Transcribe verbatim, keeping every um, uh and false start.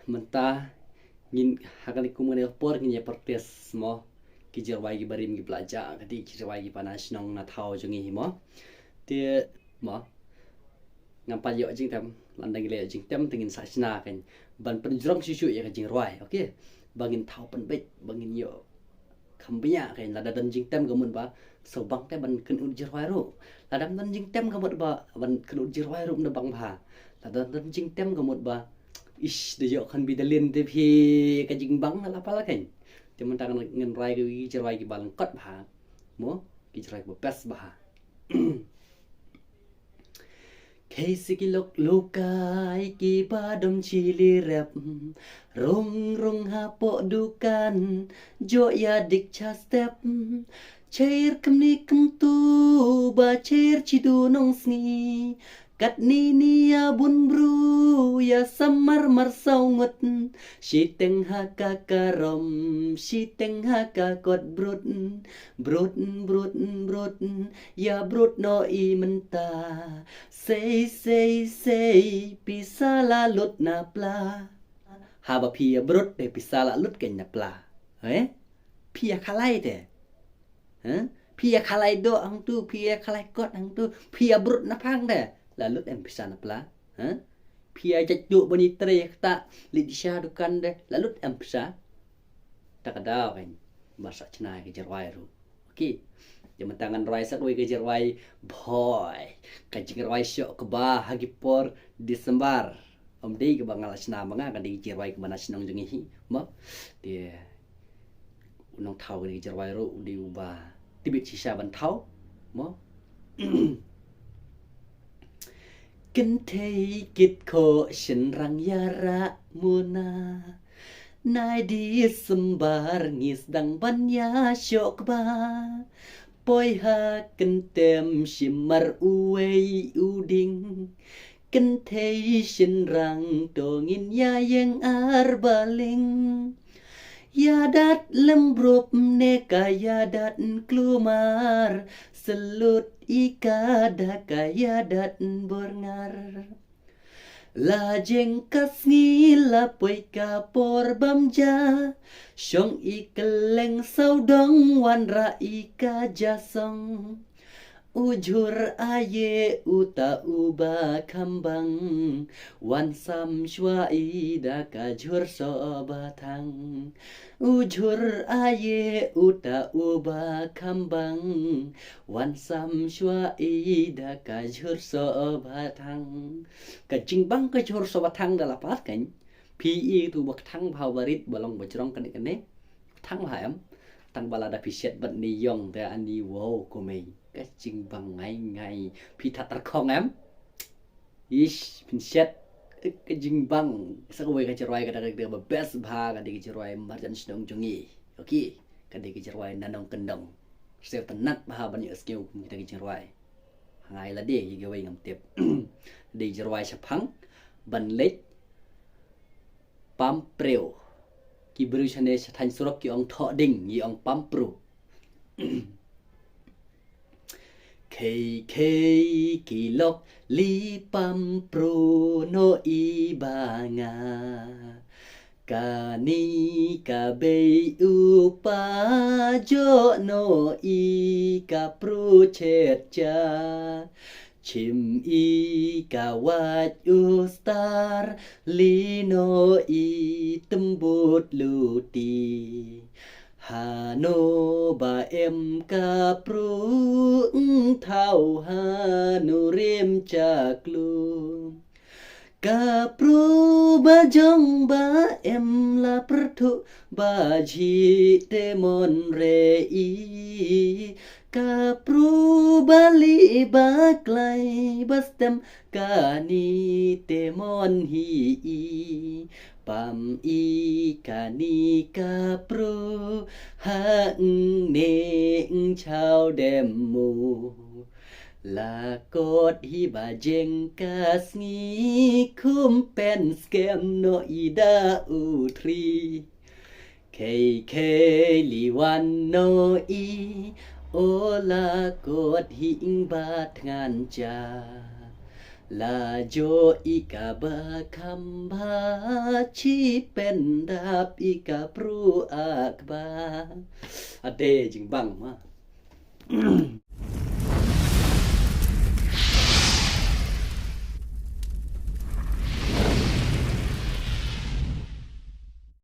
Mynta ngin ha kane kum kane ka por ngin ïa practice mo ki jingrwai kiba rim kiba la jah, kata ki jingrwai kiba na shnong na thaw jong ngi mo. Te mo ngam pat ïoh jingtem, lada ngi la ïoh jingtem te ngin sa shna kan ban pynjrong shuh shuh ïa ka jingrwai, okay? Ba ngin thaw pynbeit, ba ngin ïoh kham bniah kan. Lada don jingtem ka mut ba sngewbang te ban kynnoh jingrwai ruh. Lada don jingtem ka mut ba ban kynnoh jingrwai ruh ym da bang bha. Lada don jingtem ka mut ba ish da ïoh kham bit da lin te phi ka jingbang na la pala kan. Te mynta ngan rwai ki jingrwai kiba lyngkot bha mo, ki jingrwai kiba best bha. Khei si ki lok lukai kiba dom chili rep, rung rung hapoh dukan, joh ïa dik cha step. Chair kemni kemtu ba chair chidu nong sngi, katni ni ïa bun bru ïa samar mar saw ngut. Shiteng ha ka karom, shiteng ha ka kot brut, brut brut brut, ïa brut noh i mynta. Sei sei sei, pisa la lut na pla. Haba phi ïa brut te pisa la lut kan na pla. Eh? Phi ïa khalai te. Eh? Phi ïa khalai doh hangtu, phi ïa khalai kot hangtu, phi ïa brut na phang te. La lut em pisa na pla. Eh? Phi ïa jait duh bani trei kata, leit sha dukan te. La lut em pisa. Ta ka daw kan ba sa chna ka jingrwai ruh. Okay. Te mynta ngan rwai sa kawei ka jingrwai bhoi. Ka jingrwai shoh kba ha ki por December. Ym dei kaba nga la chna ma nga, ka dei ka jingrwai kaba na shnong jong ngi hi mo. Te u nongthaw kane ka jingrwai ruh u dei uba tbit shisha ban thaw mo. Kynthei kit khoh shynrang ïarah muna. Nai December ngi sdang ban ïa shoh kba. Poi ha kyntem shim mar uwei u ding. Kynthei shynrang to ngin ïa ïeng ar baling. Ïa dat lem brup ne ka ïa dat klumar. Selut i ka da ka ïa dat bor ngar. La jeng ka sngi la poi ka por bam ja. Shong i kylleng sawdong wanrah i ka ja song. U jhur aïe uta uba kham bang. Wan sam shuwa i da ka jhur soh ba thang. U jhur aïe uta uba kham bang. Wan sam shuwa i da ka jhur soh ba thang. Ka jingbang ka jhur soh ba thang da la pat kan. Phi i tu ba ka thang bha ba rit ba long ba jrong kane kane. Thang bha em. Tang ba lada phi shet bad ni ïong te ani wow kumei. Ka jingbang ngai ngai. Phi that tar khong em. Ish, phin shet. Ka jingbang sa kawei ka jingrwai ka dei ka dei ba best bha, ka dei ka jingrwai marjan shnong jong ngi. Okay. Ka dei ka jingrwai na nongkyndong. Sngewtynnat bha ban ïohsngew kum kita ki jingrwai. Hangai lade ïa kiwei ngam tip. Dei jingrwai shaphang ban leit pam priew. Ki briew shane sha thaiñ surok ki ong thoh ding, ngi ong pam priew. Khei khei ki lok li pam priew noh i ba nga. Kane ka bei u pa joh noh i ka priew chet ja. Chim i ka wait u star li noh i tymbut luti. Hano ba em ka priew thaw hano rim chaklum. Ka priew ba jong ba em la pyrthuh ba jhi te mon re i. Ka priew ba li ba klai ba stem kane te mon hi i. Pam i kane ka priew ha ngne chaw dem mo. La kot hi ba jeng ka sngi khum pen skem noh i da u thri. Khei khei li wan noh i o la kot hi ing ba thngan ja. La jo i ka ba kham ba chi pen dap i ka pru ak ba. Ade jingbang ma.